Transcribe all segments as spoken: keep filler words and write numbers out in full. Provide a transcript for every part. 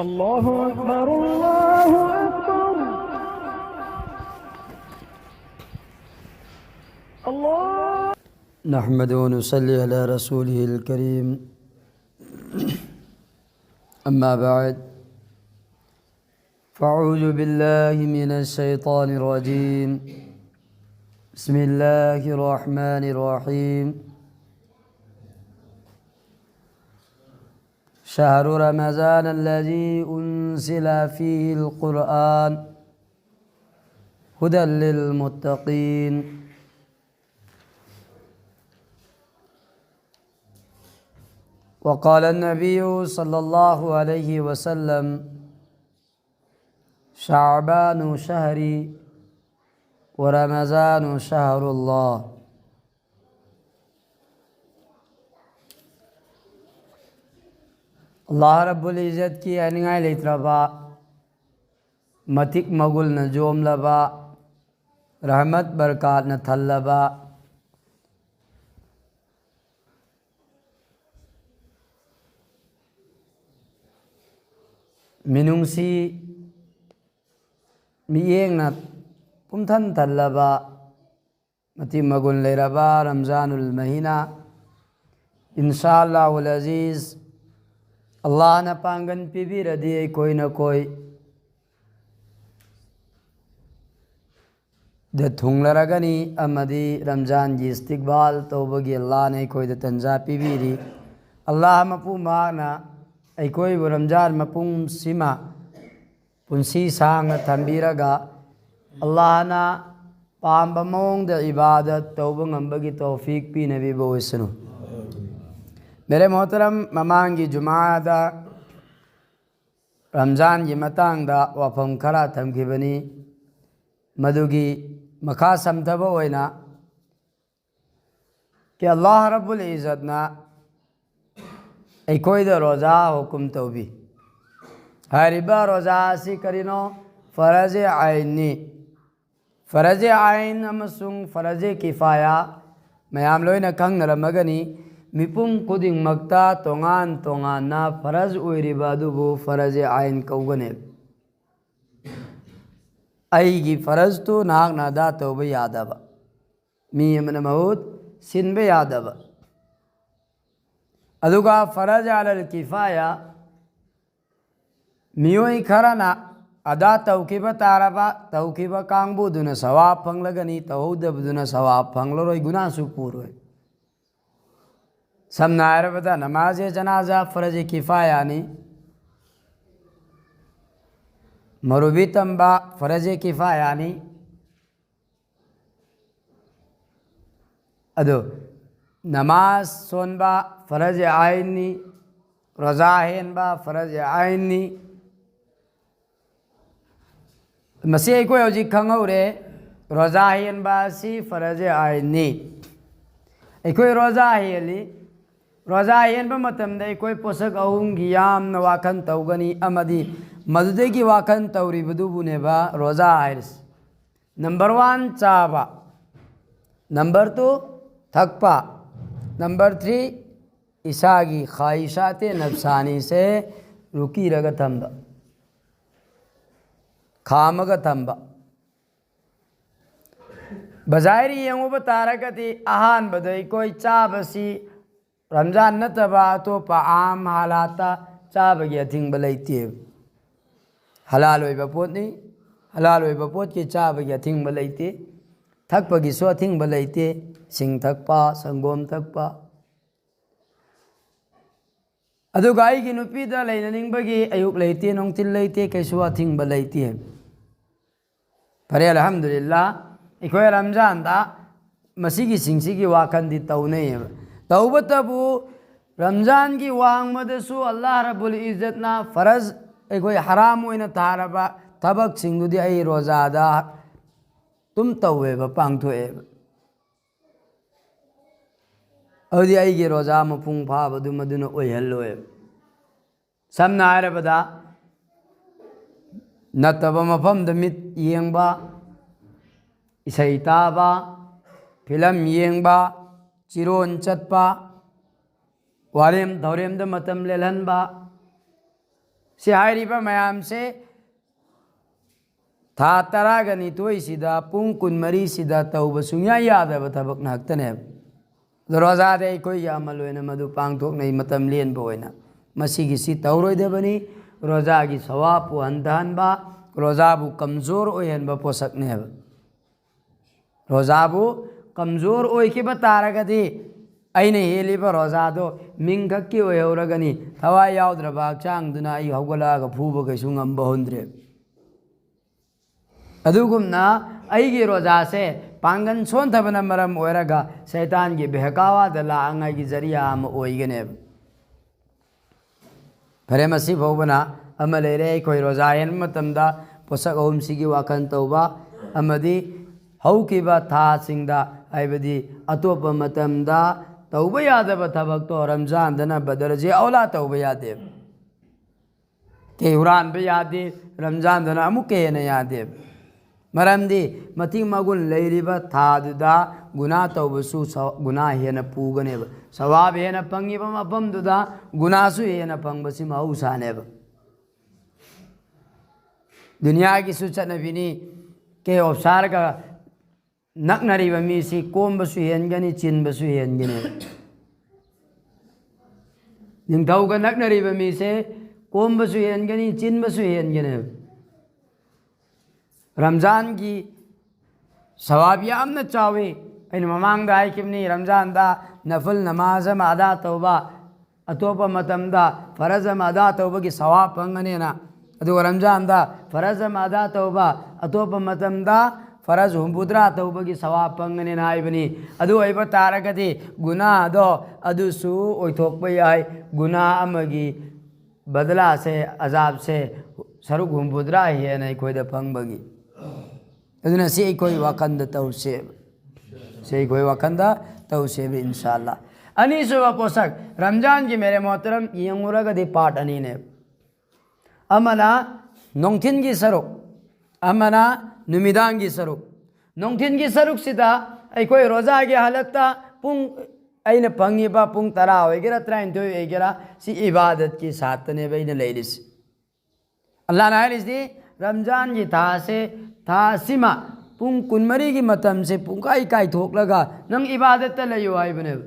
الله أكبر، الله أكبر. الله. نحمده ونصلي على رسوله الكريم. أما بعد، فأعوذ بالله من الشيطان الرجيم. بسم الله الرحمن الرحيم. شهر رمضان الذي أنزل فيه القرآن هدى للمتقين. وقال النبي صلى الله عليه وسلم: شعبان شهري ورمضان شهر الله. ꯑꯜꯂꯥꯍ ꯔꯕꯨꯜ ꯏꯖꯠꯀꯤ ꯍꯥꯏꯅꯤꯡꯉꯥꯏ ꯂꯩꯇ꯭ꯔꯕ, ꯃꯇꯤꯛ ꯃꯒꯨꯜꯅ ꯌꯣꯝꯂꯕ, ꯔꯍꯃꯠ ꯕꯔꯀꯥꯠꯅ ꯊꯜꯂꯕ, ꯃꯤꯅꯨꯡꯁꯤ ꯃꯤꯠꯌꯦꯡꯅ ꯄꯨꯝꯊꯟ ꯊꯜꯂꯕ, ꯃꯇꯤꯛ ꯃꯒꯨꯟ ꯂꯩꯔꯕ ꯔꯝꯖꯥꯅꯨꯜ ꯃꯍꯤꯅꯥ, ꯏꯟꯁꯥ ꯑꯜꯂꯥꯍꯨꯜ ꯑꯖꯤꯖ, ꯑꯜꯂꯥꯍꯅ ꯄꯥꯡꯒꯟ ꯄꯤꯕꯤꯔꯗꯤ ꯑꯩꯈꯣꯏ ꯅꯈꯣꯏ ꯗ ꯊꯨꯡꯂꯔꯒꯅꯤ ꯑꯃꯗꯤ ꯔꯝꯖꯥꯟꯒꯤ ꯏꯁꯇꯤꯛꯕꯥꯜ ꯇꯧꯕꯒꯤ ꯑꯜꯂꯥꯍꯅ ꯑꯩꯈꯣꯏꯗ ꯇꯟꯖꯥ ꯄꯤꯕꯤꯔꯤ꯫ ꯑꯜꯂꯥꯍ ꯃꯄꯨ ꯃꯍꯥꯛꯅ ꯑꯩꯈꯣꯏꯕꯨ ꯔꯝꯖꯥꯟ ꯃꯄꯨꯡꯁꯤꯃ ꯄꯨꯟꯁꯤ ꯁꯥꯡꯅ ꯊꯝꯕꯤꯔꯒ ꯑꯜꯂꯥꯍꯅ ꯄꯥꯝꯕ ꯃꯑꯣꯡꯗ ꯏꯕꯥꯗꯠ ꯇꯧꯕ ꯉꯝꯕꯒꯤ ꯇꯧꯐꯤꯛ ꯄꯤꯅꯕꯤꯕ ꯑꯣꯏꯁꯅꯨ꯫ ꯃꯦꯔꯦ ꯃꯣꯍꯇꯔꯝ, ꯃꯃꯥꯡꯒꯤ ꯖꯨꯃꯥꯗ ꯔꯝꯖꯥꯟꯒꯤ ꯃꯇꯥꯡꯗ ꯋꯥꯐꯝ ꯈꯔ ꯊꯝꯈꯤꯕꯅꯤ꯫ ꯃꯗꯨꯒꯤ ꯃꯈꯥ ꯁꯝꯊꯕ ꯑꯣꯏꯅ ꯀꯤ ꯑꯜꯂꯥꯍ ꯔꯕꯨꯜ ꯏꯖꯠꯅ ꯑꯩꯈꯣꯏꯗ ꯔꯣꯖꯥ ꯍꯨꯀꯨꯝ ꯇꯧꯕꯤ꯫ ꯍꯥꯏꯔꯤꯕ ꯔꯣꯖꯥ ꯑꯁꯤ ꯀꯔꯤꯅꯣ? ꯐꯔꯖꯦ ꯑꯥꯏꯟꯅꯤ꯫ ꯐꯔꯖꯦ ꯑꯥꯏꯟ ꯑꯃꯁꯨꯡ ꯐꯔꯖꯦ ꯀꯤꯐꯥꯌꯥ ꯃꯌꯥꯝ ꯂꯣꯏꯅ ꯈꯪꯅꯔꯝꯃꯒꯅꯤ꯫ ꯃꯤꯄꯨꯝ ꯈꯨꯗꯤꯡꯃꯛꯇ ꯇꯣꯉꯥꯟ ꯇꯣꯉꯥꯟꯅ ꯐꯔꯖ ꯑꯣꯏꯔꯤꯕ ꯑꯗꯨꯕꯨ ꯐꯔꯖ ꯑꯥꯏꯟ ꯀꯧꯒꯅꯤ꯫ ꯑꯩꯒꯤ ꯐꯔꯖꯇꯨ ꯅꯍꯥꯛꯅ ꯑꯗꯥ ꯇꯧꯕ ꯌꯥꯗꯕ, ꯃꯤ ꯑꯃꯅ ꯃꯍꯨꯠ ꯁꯤꯟꯕ ꯌꯥꯗꯕ꯫ ꯑꯗꯨꯒ ꯐꯔꯖ ꯑꯂꯜ ꯀꯤꯐꯥꯌꯥ, ꯃꯤꯑꯣꯏ ꯈꯔꯅ ꯑꯗꯥ ꯇꯧꯈꯤꯕ ꯇꯥꯔꯕ, ꯇꯧꯈꯤꯕ ꯀꯥꯡꯕꯨꯗꯨꯅ ꯁꯋꯥꯕ ꯐꯪꯂꯒꯅꯤ, ꯇꯧꯍꯧꯗꯕꯗꯨꯅ ꯁꯋꯥꯕ ꯐꯪꯂꯔꯣꯏ, ꯒꯨꯅꯥꯁꯨ ꯄꯨꯔꯣꯏ꯫ ꯁꯝꯅ ꯍꯥꯏꯔꯕꯗ ꯅꯃꯥꯖꯦ ꯖꯅꯥꯖꯥ ꯐꯔꯖꯦ ꯀꯤꯐꯥꯌꯥꯅꯤ, ꯃꯔꯨꯕꯤ ꯇꯝꯕ ꯐꯔꯖꯦ ꯀꯤꯐꯥꯌꯥꯅꯤ꯫ ꯑꯗꯨ ꯅꯃꯥꯖ ꯁꯣꯟꯕ ꯐꯔꯖ ꯑꯥꯏꯟꯅꯤ, ꯔꯣꯖꯥ ꯍꯦꯟꯕ ꯐꯔꯖ ꯑꯥꯏꯟꯅꯤ꯫ ꯃꯁꯤ ꯑꯩꯈꯣꯏ ꯍꯧꯖꯤꯛ ꯈꯪꯍꯧꯔꯦ, ꯔꯣꯖꯥ ꯍꯦꯟꯕ ꯑꯁꯤ ꯐꯔꯖ ꯑꯥꯏꯟꯅꯤ꯫ ꯑꯩꯈꯣꯏ ꯔꯣꯖꯥ ꯍꯦꯜꯂꯤ꯫ ꯔꯣꯖꯥ ꯍꯦꯟꯕ ꯃꯇꯝꯗ ꯑꯩꯈꯣꯏ ꯄꯣꯠꯁꯛ ꯑꯍꯨꯝꯒꯤ ꯌꯥꯝꯅ ꯋꯥꯈꯜ ꯇꯧꯒꯅꯤ, ꯑꯃꯗꯤ ꯃꯗꯨꯗꯒꯤ ꯋꯥꯈꯜ ꯇꯧꯔꯤꯕꯗꯨꯕꯨꯅꯦꯕ ꯔꯣꯖꯥ ꯍꯥꯏꯔꯤꯁꯤ꯫ ꯅꯝꯕꯔ ꯋꯥꯟ ꯆꯥꯕ, ꯅꯝꯕꯔ ꯇꯨ ꯊꯛꯄ, ꯅꯝꯕꯔ ꯊ꯭ꯔꯤ ꯏꯁꯥꯒꯤ ꯈ꯭ꯋꯥꯍꯤꯁꯥꯇꯦ ꯅꯐꯁꯥꯅꯤꯁꯦ ꯔꯨꯀꯤꯔꯒ ꯊꯝꯕ, ꯈꯥꯝꯃꯒ ꯊꯝꯕ꯫ ꯕꯖꯥꯏꯔ ꯌꯦꯡꯉꯨꯕ ꯇꯥꯔꯒꯗꯤ ꯑꯍꯥꯟꯕꯗ ꯑꯩꯈꯣꯏ ꯆꯥꯕꯁꯤ ꯔꯝꯖꯥꯟ ꯅꯠꯇꯕ ꯑꯇꯣꯞꯄ ꯑꯥꯝ ꯍꯥꯂꯥꯠꯇ ꯆꯥꯕꯒꯤ ꯑꯊꯤꯡꯕ ꯂꯩꯇꯦ꯫ ꯍꯂꯥꯜ ꯑꯣꯏꯕ ꯄꯣꯠꯅꯤ꯫ ꯍꯂꯥꯜ ꯑꯣꯏꯕ ꯄꯣꯠꯀꯤ ꯆꯥꯕꯒꯤ ꯑꯊꯤꯡꯕ ꯂꯩꯇꯦ꯫ ꯊꯛꯄꯒꯤꯁꯨ ꯑꯊꯤꯡꯕ ꯂꯩꯇꯦ꯫ ꯁꯤꯡ ꯊꯛꯄ, ꯁꯪꯒꯣꯝ ꯊꯛꯄ꯫ ꯑꯗꯨꯒ ꯑꯩꯒꯤ ꯅꯨꯄꯤꯗ ꯂꯩꯅꯅꯤꯡꯕꯒꯤ ꯑꯌꯨꯛ ꯂꯩꯇꯦ, ꯅꯨꯡꯊꯤꯜ ꯂꯩꯇꯦ, ꯀꯩꯁꯨ ꯑꯊꯤꯡꯕ ꯂꯩꯇꯦ꯫ ꯐꯔꯦ, ꯑꯜꯍꯝꯗꯨꯂꯤꯜꯂꯥ, ꯑꯩꯈꯣꯏ ꯔꯝꯖꯥꯟꯗ ꯃꯁꯤꯒꯤꯁꯤꯡꯁꯤꯒꯤ ꯋꯥꯈꯜꯗꯤ ꯇꯧꯅꯩꯌꯦꯕ꯫ ꯇꯧꯕꯇꯕꯨ ꯔꯝꯖꯥꯟꯒꯤ ꯋꯥꯡꯃꯗꯁꯨ ꯑꯜꯂꯥꯍ ꯔꯕꯨꯜ ꯏꯖꯠꯅ ꯐꯔꯖ, ꯑꯩꯈꯣꯏ ꯍꯔꯥꯝ ꯑꯣꯏꯅ ꯊꯥꯔꯕ ꯊꯕꯛꯁꯤꯡꯗꯨꯗꯤ ꯑꯩ ꯔꯣꯖꯥꯗ ꯑꯗꯨꯝ ꯇꯧꯋꯦꯕ, ꯄꯥꯡꯊꯣꯛꯑꯦꯕ꯫ ꯑꯗꯨꯗꯤ ꯑꯩꯒꯤ ꯔꯣꯖꯥ ꯃꯄꯨꯡ ꯐꯥꯕꯗꯨ ꯃꯗꯨꯅ ꯑꯣꯏꯍꯜꯂꯣꯏꯕ꯫ ꯁꯝꯅ ꯍꯥꯏꯔꯕꯗ, ꯅꯠꯇꯕ ꯃꯐꯝꯗ ꯃꯤꯠ ꯌꯦꯡꯕ, ꯏꯁꯩ ꯇꯥꯕ, ꯐꯤꯂꯝ ꯌꯦꯡꯕ, ꯆꯤꯔꯣꯟ ꯆꯠꯄ, ꯋꯥꯔꯦꯝ ꯊꯧꯔꯦꯝꯗ ꯃꯇꯝ ꯂꯦꯜꯍꯟꯕ꯫ ꯁꯤ ꯍꯥꯏꯔꯤꯕ ꯃꯌꯥꯝꯁꯦ ꯊꯥ ꯇꯔꯥꯒ ꯅꯤꯊꯣꯏꯁꯤꯗ ꯄꯨꯡ ꯀꯨꯟꯃꯔꯤꯁꯤꯗ ꯇꯧꯕ ꯁꯨꯡꯌꯥ ꯌꯥꯗꯕ ꯊꯕꯛ ꯉꯥꯛꯇꯅꯦꯕ꯫ ꯑꯗꯣ ꯔꯣꯖꯥꯗ ꯑꯩꯈꯣꯏꯒꯤ ꯑꯃꯜ ꯑꯣꯏꯅ ꯃꯗꯨ ꯄꯥꯡꯊꯣꯛꯅꯩ, ꯃꯇꯝ ꯂꯦꯟꯕ ꯑꯣꯏꯅ꯫ ꯃꯁꯤꯒꯤꯁꯤ ꯇꯧꯔꯣꯏꯗꯕꯅꯤ꯫ ꯔꯣꯖꯥꯒꯤ ꯁꯋꯥꯕꯄꯨ ꯍꯟꯊꯍꯟꯕ, ꯔꯣꯖꯥꯕꯨ ꯀꯝꯖꯣꯔ ꯑꯣꯏꯍꯟꯕ ꯄꯣꯠꯁꯛꯅꯦꯕ꯫ ꯔꯣꯖꯥꯕꯨ ꯀꯝꯖꯣꯔ ꯑꯣꯏꯈꯤꯕ ꯇꯥꯔꯒꯗꯤ, ꯑꯩꯅ ꯍꯦꯜꯂꯤꯕ ꯔꯣꯖꯥꯗꯣ ꯃꯤꯡꯈꯛꯀꯤ ꯑꯣꯏꯍꯧꯔꯒꯅꯤ꯫ ꯊꯋꯥꯏ ꯌꯥꯎꯗ꯭ꯔꯕ ꯍꯛꯆꯥꯡꯗꯨꯅ ꯑꯩ ꯍꯧꯒꯠꯂꯛꯑꯒ ꯐꯨꯕ ꯀꯩꯁꯨ ꯉꯝꯕ ꯍꯣꯟꯗ꯭ꯔꯦ꯫ ꯑꯗꯨꯒꯨꯝꯅ ꯑꯩꯒꯤ ꯔꯣꯖꯥꯁꯦ ꯄꯥꯡꯒꯜ ꯁꯣꯟꯊꯕꯅ ꯃꯔꯝ ꯑꯣꯏꯔꯒ ꯁꯩꯇꯥꯟꯒꯤ ꯕꯦꯍꯀꯥꯋꯥꯗ ꯂꯥꯛꯉꯥꯏꯒꯤ ꯖꯔꯤꯌꯥ ꯑꯃ ꯑꯣꯏꯒꯅꯦꯕ꯫ ꯐꯔꯦ, ꯃꯁꯤ ꯐꯥꯎꯕꯅ ꯑꯃ ꯂꯩꯔꯦ꯫ ꯑꯩꯈꯣꯏ ꯔꯣꯖꯥ ꯍꯦꯟꯕ ꯃꯇꯝꯗ ꯄꯣꯠꯁꯛ ꯑꯍꯨꯝꯁꯤꯒꯤ ꯋꯥꯈꯜ ꯇꯧꯕ ꯑꯃꯗꯤ ꯍꯧꯈꯤꯕ ꯊꯥꯁꯤꯡꯗ, ꯍꯥꯏꯕꯗꯤ ꯑꯇꯣꯞꯄ ꯃꯇꯝꯗ ꯇꯧꯕ ꯌꯥꯗꯕ ꯊꯕꯛꯇꯣ ꯔꯝꯖꯥꯟꯗꯅ ꯕꯗꯔꯖꯦ ꯑꯧꯂꯥ ꯇꯧꯕ ꯌꯥꯗꯦꯕ꯫ ꯀꯩ ꯍꯨꯔꯥꯟꯕ ꯌꯥꯗꯦ, ꯔꯝꯖꯥꯟꯗꯅ ꯑꯃꯨꯛꯀ ꯍꯦꯟꯅ ꯌꯥꯗꯦꯕ꯫ ꯃꯔꯝꯗꯤ ꯃꯇꯤꯛ ꯃꯒꯨꯟ ꯂꯩꯔꯤꯕ ꯊꯥꯗꯨꯗ ꯒꯨꯅꯥ ꯇꯧꯕꯁꯨ ꯁ-, ꯒꯨꯅꯥ ꯍꯦꯟꯅ ꯄꯨꯒꯅꯦꯕ꯫ ꯁꯋꯥꯕ ꯍꯦꯟꯅ ꯐꯪꯉꯤꯕ ꯃꯐꯝꯗꯨꯗ ꯒꯨꯅꯥꯁꯨ ꯍꯦꯟꯅ ꯐꯪꯕꯁꯤ ꯃꯍꯧꯁꯥꯅꯦꯕ꯫ ꯗꯨꯅꯤꯌꯥꯒꯤꯁꯨ ꯆꯠꯅꯕꯤꯅꯤ꯫ ꯀꯦ ꯑꯣꯞꯁꯥꯔꯒ ꯅꯛꯅꯔꯤꯕ ꯃꯤꯁꯤ ꯀꯣꯝꯕꯁꯨ ꯍꯦꯟꯒꯅꯤ, ꯆꯤꯟꯕꯁꯨ ꯍꯦꯟꯒꯅꯤ꯫ ꯅꯤꯡꯊꯧꯒ ꯅꯛꯅꯔꯤꯕ ꯃꯤꯁꯦ ꯀꯣꯝꯕꯁꯨ ꯍꯦꯟꯒꯅꯤ, ꯆꯤꯟꯕꯁꯨ ꯍꯦꯟꯒꯅꯤ꯫ ꯔꯝꯖꯥꯟꯒꯤ ꯁꯋꯥꯕ ꯌꯥꯝꯅ ꯆꯥꯎꯏ꯫ ꯑꯩꯅ ꯃꯃꯥꯡꯗ ꯍꯥꯏꯈꯤꯕꯅꯤ, ꯔꯝꯖꯥꯟꯗ ꯅꯐꯜ ꯅꯃꯥꯖ ꯑꯃ ꯑꯗꯥ ꯇꯧꯕ, ꯑꯇꯣꯞꯄ ꯃꯇꯝꯗ ꯐꯔꯖ ꯑꯃ ꯑꯗꯥ ꯇꯧꯕꯒꯤ ꯁꯋꯥꯕ ꯐꯪꯒꯅꯦꯅ꯫ ꯑꯗꯨꯒ ꯔꯝꯖꯥꯟꯗ ꯐꯔꯖ ꯑꯃ ꯑꯗꯥ ꯇꯧꯕ, ꯑꯇꯣꯞꯄ ꯃꯇꯝꯗ ꯐꯔꯖ ꯍꯨꯝꯐꯨꯇꯔꯥ ꯇꯧꯕꯒꯤ ꯁꯋꯥꯕ ꯐꯪꯒꯅꯦꯅ ꯍꯥꯏꯕꯅꯤ꯫ ꯑꯗꯨ ꯑꯣꯏꯕ ꯇꯥꯔꯒꯗꯤ ꯒꯨꯅꯥꯗꯣ ꯑꯗꯨꯁꯨ ꯑꯣꯏꯊꯣꯛꯄ ꯌꯥꯏ꯫ ꯒꯨꯅꯥ ꯑꯃꯒꯤ ꯕꯗꯂꯥꯁꯦ, ꯑꯖꯥꯕꯁꯦ ꯁꯔꯨꯛ ꯍꯨꯝꯐꯨꯇꯔꯥ ꯍꯦꯟꯅ ꯑꯩꯈꯣꯏꯗ ꯐꯪꯕꯒꯤ꯫ ꯑꯗꯨꯅ ꯁꯤ ꯑꯩꯈꯣꯏ ꯋꯥꯈꯜꯗ ꯇꯧꯁꯦꯕ꯫ ꯁꯤ ꯑꯩꯈꯣꯏ ꯋꯥꯈꯜꯗ ꯇꯧꯁꯦꯕ, ꯏꯟꯁꯥꯜꯂꯥ꯫ ꯑꯅꯤꯁꯨꯕ ꯄꯣꯠꯁꯛ, ꯔꯝꯖꯥꯟꯒꯤ ꯃꯦꯔꯦ ꯃꯣꯍꯇꯔꯝ ꯌꯦꯡꯉꯨꯔꯒꯗꯤ ꯄꯥꯔꯠ ꯑꯅꯤꯅꯦꯕ꯫ ꯑꯃꯅ ꯅꯨꯡꯊꯤꯟꯒꯤ ꯁꯔꯨꯛ, ꯑꯃꯅ ꯅꯨꯃꯤꯗꯥꯡꯒꯤ ꯁꯔꯨꯛ꯫ ꯅꯨꯡꯊꯤꯟꯒꯤ ꯁꯔꯨꯛꯁꯤꯗ ꯑꯩꯈꯣꯏ ꯔꯣꯖꯥꯒꯤ ꯍꯥꯂꯠꯇ ꯄꯨꯡ ꯑꯩꯅ ꯐꯪꯉꯤꯕ ꯄꯨꯡ ꯇꯔꯥ ꯑꯣꯏꯒꯦꯔꯥ, ꯇꯔꯥꯅꯤꯊꯣꯏ ꯑꯣꯏꯒꯦꯔꯥ, ꯁꯤ ꯏꯕꯥꯗꯠꯀꯤ ꯁꯥꯠꯇꯅꯦꯕ ꯑꯩꯅ ꯂꯩꯔꯤꯁꯤ꯫ ꯑꯜꯂꯥꯍꯅ ꯍꯥꯏꯔꯤꯁꯤꯗꯤ, ꯔꯝꯖꯥꯟꯒꯤ ꯊꯥꯁꯦ, ꯊꯥ ꯑꯁꯤꯃ ꯄꯨꯡ ꯀꯨꯟꯃꯔꯤꯒꯤ ꯃꯇꯝꯁꯦ ꯄꯨꯡꯀꯥꯏ ꯀꯥꯏꯊꯣꯛꯂꯒ ꯅꯪ ꯏꯕꯥꯗꯠꯇ ꯂꯩꯌꯨ ꯍꯥꯏꯕꯅꯦꯕ꯫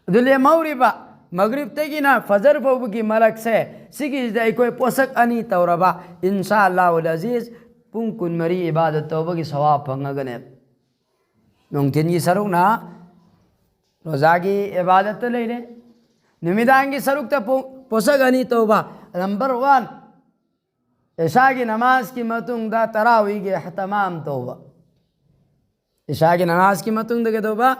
ꯑꯗꯨ ꯂꯦꯝꯍꯧꯔꯤꯕ ꯃꯒ꯭ꯔꯤꯕꯇꯒꯤꯅ ꯐꯖꯔ ꯐꯥꯎꯕꯒꯤ ꯃꯔꯛꯁꯦ, ꯁꯤꯒꯤꯁꯤꯗ ꯑꯩꯈꯣꯏ ꯄꯣꯠꯁꯛ ꯑꯅꯤ ꯇꯧꯔꯕ, ꯏꯟꯁꯥ ꯑꯜꯂꯥꯍꯨꯜ ꯑꯖꯤꯖ, ꯄꯨꯡ ꯀꯨꯟꯃꯔꯤ ꯏꯕꯥꯗꯠ ꯇꯧꯕꯒꯤ ꯁꯋꯥꯕ ꯐꯪꯉꯒꯅꯦꯕ꯫ ꯅꯨꯡꯊꯤꯟꯒꯤ ꯁꯔꯨꯛꯅ ꯔꯣꯖꯥꯒꯤ ꯏꯕꯥꯗꯠꯇ ꯂꯩꯔꯦ꯫ ꯅꯨꯃꯤꯗꯥꯡꯒꯤ ꯁꯔꯨꯛꯇ ꯄꯣ-, ꯄꯣꯠꯁꯛ ꯑꯅꯤ ꯇꯧꯕ꯫ ꯅꯝꯕꯔ ꯋꯥꯟ, ꯏꯁꯥꯒꯤ ꯅꯃꯥꯖꯀꯤ ꯃꯇꯨꯡꯗ ꯇꯔꯥꯋꯤꯒꯤ ꯑꯦꯍꯇꯃꯥꯝ ꯇꯧꯕ꯫ ꯏꯁꯥꯒꯤ ꯅꯃꯥꯖꯀꯤ ꯃꯇꯨꯡꯗ ꯀꯩꯗꯧꯕ?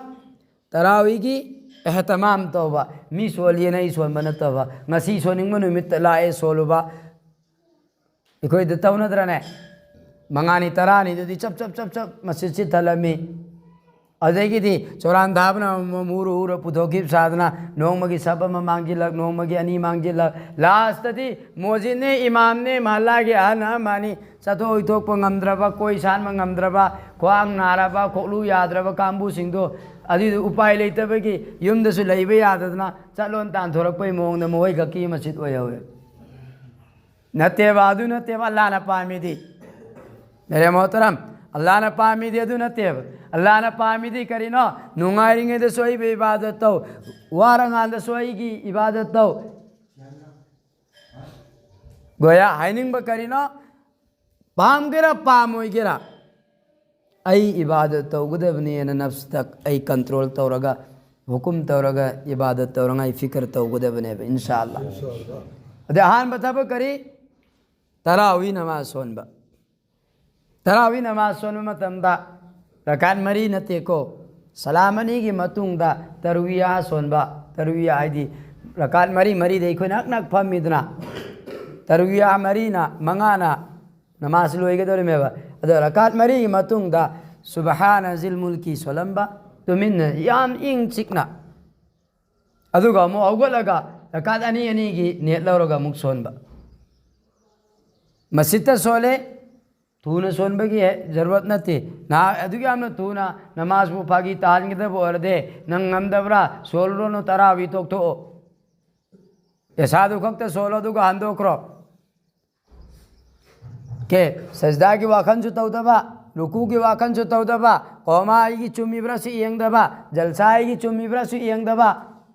ꯇꯔꯥꯋꯤꯒꯤ ꯑꯦꯍꯇꯃꯥꯝ ꯇꯧꯕ꯫ ꯃꯤ ꯁꯣꯜꯂꯤꯅ ꯑꯩ ꯁꯣꯟꯕ ꯅꯠꯇꯕ, ꯉꯁꯤ ꯁꯣꯟꯅꯤꯡꯕ ꯅꯨꯃꯤꯠꯇ ꯂꯥꯛꯑꯦ ꯁꯣꯜꯂꯨꯕ꯫ ꯑꯩꯈꯣꯏꯗ ꯇꯧꯅꯗ꯭ꯔꯅꯦ? ꯃꯉꯥꯅꯤ ꯇꯔꯥꯅꯤꯗꯨꯗꯤ ꯆꯞ ꯆꯞ ꯆꯞ ꯆꯞ ꯃꯁꯖꯤꯠꯁꯤ ꯊꯜꯂꯝꯃꯤ꯫ ꯑꯗꯒꯤꯗꯤ ꯆꯣꯔꯥꯟ ꯊꯥꯕꯅ ꯑꯃꯃꯝ ꯎꯔ ꯎꯔ ꯄꯨꯊꯣꯛꯈꯤꯕ ꯁꯥꯗꯅ, ꯅꯣꯡꯃꯒꯤ ꯁꯞ ꯑꯃ ꯃꯥꯡꯁꯤꯜꯂꯛ, ꯅꯣꯡꯃꯒꯤ ꯑꯅꯤ ꯃꯥꯡꯁꯤꯜꯂꯛ, ꯂꯥꯁꯇꯗꯤ ꯃꯣꯖꯤꯠꯅꯦ, ꯏꯃꯥꯝꯅꯦ, ꯃꯍꯜꯂꯥꯒꯤ ꯑꯍꯟ ꯑꯃ ꯑꯅꯤ ꯆꯠꯊꯣꯛ ꯏꯊꯣꯛꯄ ꯉꯝꯗ꯭ꯔꯕ, ꯀꯣꯏ ꯁꯥꯟꯕ ꯉꯝꯗ꯭ꯔꯕ, ꯈ꯭ꯋꯥꯡ ꯅꯥꯔꯕ, ꯈꯣꯛꯂꯨ ꯌꯥꯗ꯭ꯔꯕ ꯀꯥꯡꯕꯨꯁꯤꯡꯗꯣ, ꯑꯗꯨꯏꯗꯨ ꯎꯄꯥꯏ ꯂꯩꯇꯕꯒꯤ ꯌꯨꯝꯗꯁꯨ ꯂꯩꯕ ꯌꯥꯗꯗꯅ ꯆꯠꯂꯣꯟ ꯇꯥꯟꯊꯣꯔꯛꯄꯒꯤ ꯃꯑꯣꯡꯗ ꯃꯈꯣꯏ ꯈꯛꯀꯤ ꯃꯁꯖꯤꯠ ꯑꯣꯏꯍꯧꯋꯦ꯫ ꯅꯠꯇꯦꯕ, ꯑꯗꯨ ꯅꯠꯇꯦꯕ ꯑꯜꯂꯥꯍꯅ ꯄꯥꯝꯃꯤꯗꯤ꯫ ꯃꯦꯔꯦ ꯃꯣꯍꯇꯔꯝ, ꯑꯜꯂꯥꯍꯅ ꯄꯥꯝꯃꯤꯗꯤ ꯑꯗꯨ ꯅꯠꯇꯦꯕ꯫ ꯑꯜꯂꯥꯍꯅ ꯄꯥꯝꯃꯤꯗꯤ ꯀꯔꯤꯅꯣ? ꯅꯨꯡꯉꯥꯏꯔꯤꯉꯩꯗꯁꯨ ꯑꯩꯕꯨ ꯏꯕꯥꯗꯠ ꯇꯧ, ꯋꯥꯔꯀꯥꯟꯗꯁꯨ ꯑꯩꯒꯤ ꯏꯕꯥꯗꯠ ꯇꯧ꯫ ꯒꯣꯌꯥ ꯍꯥꯏꯅꯤꯡꯕ ꯀꯔꯤꯅꯣ? ꯄꯥꯝꯒꯦꯔꯥ ꯄꯥꯝꯃꯣꯏꯒꯦꯔꯥ, ꯑꯩ ꯏꯕꯥꯗꯠ ꯇꯧꯒꯗꯕꯅꯦꯅ ꯅꯐꯁꯇ ꯑꯩ ꯀꯟꯇ꯭ꯔꯣꯜ ꯇꯧꯔꯒ, ꯍꯨꯀꯨꯝ ꯇꯧꯔꯒ, ꯏꯕꯥꯗꯠ ꯇꯧꯔꯉꯥꯏ ꯐꯤꯀꯔ ꯇꯧꯒꯗꯕꯅꯦꯕ, ꯏꯟꯁꯥ ꯑꯜꯂꯥ꯫ ꯑꯗꯩ ꯑꯍꯥꯟꯕ ꯊꯕꯛ ꯀꯔꯤ? ꯇꯔꯥꯋꯤ ꯅꯃꯥꯖ ꯁꯣꯟꯕ꯫ ꯇꯔꯥꯋꯤ ꯅꯃꯥꯖ ꯁꯣꯟꯕ ꯃꯇꯝꯗ ꯔꯀꯥꯠ ꯃꯔꯤ ꯅꯠꯇꯦꯀꯣ, ꯁꯂꯥꯝ ꯑꯅꯤꯒꯤ ꯃꯇꯨꯡꯗ ꯇꯔꯨꯋꯤꯌꯥ ꯁꯣꯟꯕ꯫ ꯇꯔꯨꯋꯤꯌꯥ ꯍꯥꯏꯗꯤ ꯔꯀꯥꯠ ꯃꯔꯤ ꯃꯔꯤꯗ ꯑꯩꯈꯣꯏꯅ ꯍꯛ ꯅꯛ ꯐꯝꯃꯤꯗꯅ, ꯇꯔꯨꯋꯤꯌꯥ ꯃꯔꯤꯅ, ꯃꯉꯥꯅ ꯅꯃꯥꯖ ꯂꯣꯏꯒꯗꯧꯔꯤꯃꯦꯕ꯫ ꯑꯗꯣ ꯔꯀꯥꯠ ꯃꯔꯤꯒꯤ ꯃꯇꯨꯡꯗ ꯁꯨꯕꯍꯥꯅ ꯖꯤꯜ ꯃꯨꯜꯀꯤ ꯁꯣꯜꯂꯝꯕ, ꯇꯨꯃꯤꯟꯅ, ꯌꯥꯝ ꯏꯪ ꯆꯤꯛꯅ꯫ ꯑꯗꯨꯒ ꯑꯃꯨꯛ ꯍꯧꯒꯠꯂꯒ ꯔꯀꯥꯠ ꯑꯅꯤ ꯑꯅꯤꯒꯤ ꯅꯦꯠ ꯂꯧꯔꯒ ꯑꯃꯨꯛ ꯁꯣꯟꯕ꯫ ꯃꯁꯖꯤꯠꯇ ꯁꯣꯜꯂꯦ, ꯊꯨꯅ ꯁꯣꯟꯕꯒꯤ ꯖꯔꯨꯔꯠ ꯅꯠꯇꯦ꯫ ꯅꯍꯥꯛ ꯑꯗꯨꯛ ꯌꯥꯝꯅ ꯊꯨꯅ ꯅꯃꯥꯖꯄꯨ ꯐꯥꯒꯤ ꯇꯥꯍꯟꯒꯗꯕ ꯑꯣꯏꯔꯗꯤ, ꯅꯪ ꯉꯝꯗꯕ꯭ꯔꯥ? ꯁꯣꯜꯂꯨꯔꯅꯨ, ꯇꯔꯥꯋꯤ ꯇꯣꯛꯊꯣꯛꯑꯣ꯫ ꯏꯁꯥꯗꯨ ꯈꯛꯇ ꯁꯣꯜꯂꯣ, ꯑꯗꯨꯒ ꯍꯟꯗꯣꯛꯈ꯭ꯔꯣ꯫ ꯀꯦ, ꯁꯖꯗꯥꯒꯤ ꯋꯥꯈꯜꯁꯨ ꯇꯧꯗꯕ, ꯔꯨꯀꯨꯒꯤ ꯋꯥꯈꯜꯁꯨ ꯇꯧꯗꯕ, ꯀꯣꯃꯥ ꯑꯩꯒꯤ ꯆꯨꯝꯃꯤꯕ꯭ꯔꯥꯁꯨ ꯌꯦꯡꯗꯕ, ꯖꯜꯁꯥ ꯑꯩꯒꯤ ꯆꯨꯝꯃꯤꯕ꯭ꯔꯥꯁꯨ ꯌꯦꯡꯗꯕ,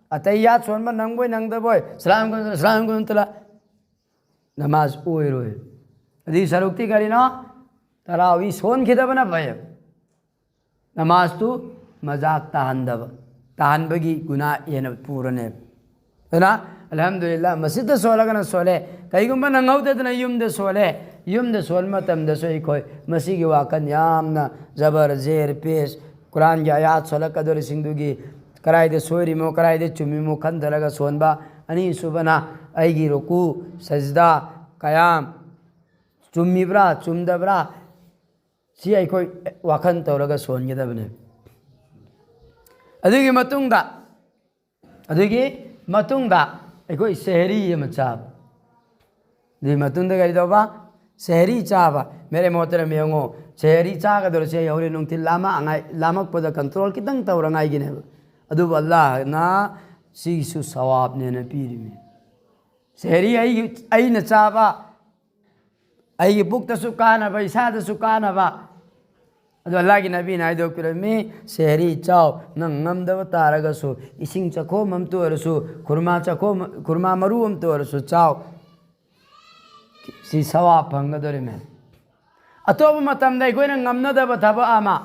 ꯑꯇꯩꯌꯥꯠ ꯁꯣꯟꯕ ꯅꯪꯕꯣꯏ ꯅꯪꯗꯕꯣꯏ, ꯁꯂꯥꯝ ꯀꯨꯟ-, ꯁꯂꯥꯝ ꯀꯨꯟ ꯇꯂꯥ꯫ ꯅꯃꯥꯖ ꯑꯣꯏꯔꯣꯏ꯫ ꯑꯗꯨꯒꯤ ꯁꯔꯨꯛꯇꯤ ꯀꯔꯤꯅꯣ? ꯇꯔꯥꯋꯤ ꯁꯣꯟꯈꯤꯗꯕꯅ ꯐꯩ꯫ ꯅꯃꯥꯖꯇꯨ ꯃꯖꯥꯛ ꯇꯥꯍꯟꯗꯕ, ꯇꯥꯍꯟꯕꯒꯤ ꯒꯨꯅꯥ ꯍꯦꯟꯅ ꯄꯨꯔꯅꯦꯕ꯫ ꯑꯗꯨꯅ, ꯑꯜꯍꯝꯗꯨꯂꯤꯜꯂꯥ, ꯃꯁꯖꯤꯗꯇ ꯁꯣꯜꯂꯒꯅ ꯁꯣꯜꯂꯦ꯫ ꯀꯩꯒꯨꯝꯕ ꯅꯪꯍꯧꯗꯗꯅ ꯌꯨꯝꯗ ꯁꯣꯜꯂꯦ, ꯌꯨꯝꯗ ꯁꯣꯟꯕ ꯃꯇꯝꯗꯁꯨ ꯑꯩꯈꯣꯏ ꯃꯁꯤꯒꯤ ꯋꯥꯈꯜ ꯌꯥꯝꯅ ꯖꯕꯔ, ꯖꯦꯔ, ꯄꯦꯁ, ꯀꯨꯔꯥꯟꯒꯤ ꯑꯌꯥꯠ ꯁꯣꯜꯂꯛꯀꯗꯧꯔꯤꯁꯤꯡꯗꯨꯒꯤ ꯀꯗꯥꯏꯗ ꯁꯣꯏꯔꯤꯃꯣ, ꯀꯗꯥꯏꯗ ꯆꯨꯝꯃꯤꯃꯣ ꯈꯟꯊꯔꯒ ꯁꯣꯟꯕ꯫ ꯑꯅꯤꯁꯨꯕꯅ ꯑꯩꯒꯤ ꯔꯨꯀꯨ, ꯁꯖꯗꯥ, ꯀꯌꯥꯝ ꯆꯨꯝꯃꯤꯕ꯭ꯔꯥ, ꯆꯨꯝꯗꯕ꯭ꯔꯥ, ꯁꯤ ꯑꯩꯈꯣꯏ ꯋꯥꯈꯜ ꯇꯧꯔꯒ ꯁꯣꯟꯒꯗꯕꯅꯦ꯫ ꯑꯗꯨꯒꯤ ꯃꯇꯨꯡꯗ, ꯑꯗꯨꯒꯤ ꯃꯇꯨꯡꯗ ꯑꯩꯈꯣꯏ ꯁꯦꯍꯔꯤ ꯑꯃ ꯆꯥꯕ꯫ ꯑꯗꯨꯒꯤ ꯃꯇꯨꯡꯗ ꯀꯔꯤ ꯇꯧꯕ? ꯁꯦꯍꯔꯤ ꯆꯥꯕ꯫ ꯃꯦꯔꯦ ꯃꯣꯍꯇꯔꯝ, ꯌꯦꯡꯉꯣ, ꯁꯦꯍꯔꯤ ꯆꯥꯒꯗꯧꯔꯁꯦ ꯍꯧꯔꯦꯟ ꯅꯨꯡꯊꯤꯜ ꯂꯥꯝꯃꯛꯑꯉꯥꯏ, ꯂꯥꯝꯃꯛꯄꯗ ꯀꯟꯇ꯭ꯔꯣꯜ ꯈꯤꯇꯪ ꯇꯧꯔꯉꯥꯏꯒꯤꯅꯦꯕ꯫ ꯑꯗꯨꯕꯨ ꯑꯜꯂꯥꯍꯅ ꯁꯤꯒꯤꯁꯨ ꯁꯋꯥꯕꯅꯦꯅ ꯄꯤꯔꯤꯃꯤ꯫ ꯁꯦꯍꯔꯤ ꯑꯩꯒꯤ, ꯑꯩꯅ ꯆꯥꯕ, ꯑꯩꯒꯤ ꯄꯨꯛꯇꯁꯨ ꯀꯥꯟꯅꯕ, ꯏꯁꯥꯗꯁꯨ ꯀꯥꯟꯅꯕ꯫ ꯑꯗꯣ ꯑꯜꯂꯥꯍꯒꯤ ꯅꯕꯤꯅ ꯍꯥꯏꯗꯣꯛꯄꯤꯔꯝꯃꯤ, "ꯁꯦꯍꯔꯤ ꯆꯥꯎ, ꯅꯪ ꯉꯝꯗꯕ ꯇꯥꯔꯒꯁꯨ, ꯏꯁꯤꯡ ꯆꯥꯛꯈꯣꯝ ꯑꯃꯇ ꯑꯣꯏꯔꯁꯨ, ꯈꯨꯔꯃꯥ ꯆꯥꯛꯈꯣꯝ, ꯈꯨꯔꯃꯥ ꯃꯔꯨ ꯑꯃꯇ ꯑꯣꯏꯔꯁꯨ ꯆꯥꯎ"꯫ ꯁꯤ ꯁꯋꯥꯕ ꯐꯪꯒꯗꯧꯔꯤꯃꯦ꯫ ꯑꯇꯣꯞꯄ ꯃꯇꯝꯗ ꯑꯩꯈꯣꯏꯅ ꯉꯝꯅꯗꯕ ꯊꯕꯛ ꯑꯃ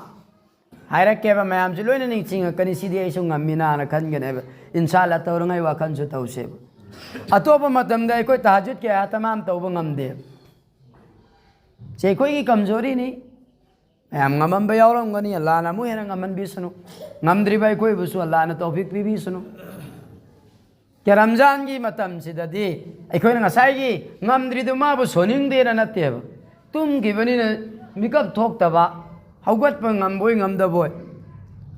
ꯍꯥꯏꯔꯛꯀꯦꯕ, ꯃꯌꯥꯝꯁꯤ ꯂꯣꯏꯅ ꯅꯤꯡꯁꯤꯡꯉꯛꯀꯅꯤ, "ꯁꯤꯗꯤ ꯑꯩꯁꯨ ꯉꯝꯃꯤꯅꯥꯅ" ꯈꯟꯒꯅꯦꯕ꯫ ꯏꯟꯁꯥ ꯑꯜꯂꯥ ꯇꯧꯔꯤꯉꯩ ꯋꯥꯈꯜꯁꯨ ꯇꯧꯁꯦꯕ꯫ ꯑꯇꯣꯞꯄ ꯃꯇꯝꯗ ꯑꯩꯈꯣꯏ ꯇꯍꯖꯨꯗꯀꯤ ꯑꯍꯇꯃꯥꯝ ꯇꯧꯕ ꯉꯝꯗꯦꯕ꯫ ꯁꯤ ꯑꯩꯈꯣꯏꯒꯤ ꯀꯝꯖꯣꯔꯤꯅꯤ꯫ ꯃꯌꯥꯝ ꯉꯝꯃꯝꯕ ꯌꯥꯎꯔꯝꯒꯅꯤ, ꯑꯜꯂꯥꯍꯅ ꯑꯃꯨꯛ ꯍꯦꯟꯅ ꯉꯝꯍꯟꯕꯤꯁꯅꯨ꯫ ꯉꯝꯗ꯭ꯔꯤꯕ ꯑꯩꯈꯣꯏꯕꯨꯁꯨ ꯑꯜꯂꯥꯍꯅ ꯇꯧꯐꯤꯛ ꯄꯤꯕꯤꯁꯅꯨ꯫ ꯀꯦ, ꯔꯝꯖꯥꯟꯒꯤ ꯃꯇꯝꯁꯤꯗꯗꯤ ꯑꯩꯈꯣꯏꯅ ꯉꯁꯥꯏꯒꯤ ꯉꯝꯗ꯭ꯔꯤꯗꯨ ꯃꯥꯕꯨ ꯁꯣꯟꯅꯤꯡꯗꯦꯅ ꯅꯠꯇꯦꯕ, ꯇꯨꯝꯈꯤꯕꯅꯤꯅ ꯃꯤꯀꯞ ꯊꯣꯛꯇꯕ, ꯍꯧꯒꯠꯄ ꯉꯝꯕꯣꯏ ꯉꯝꯗꯕꯣꯏ,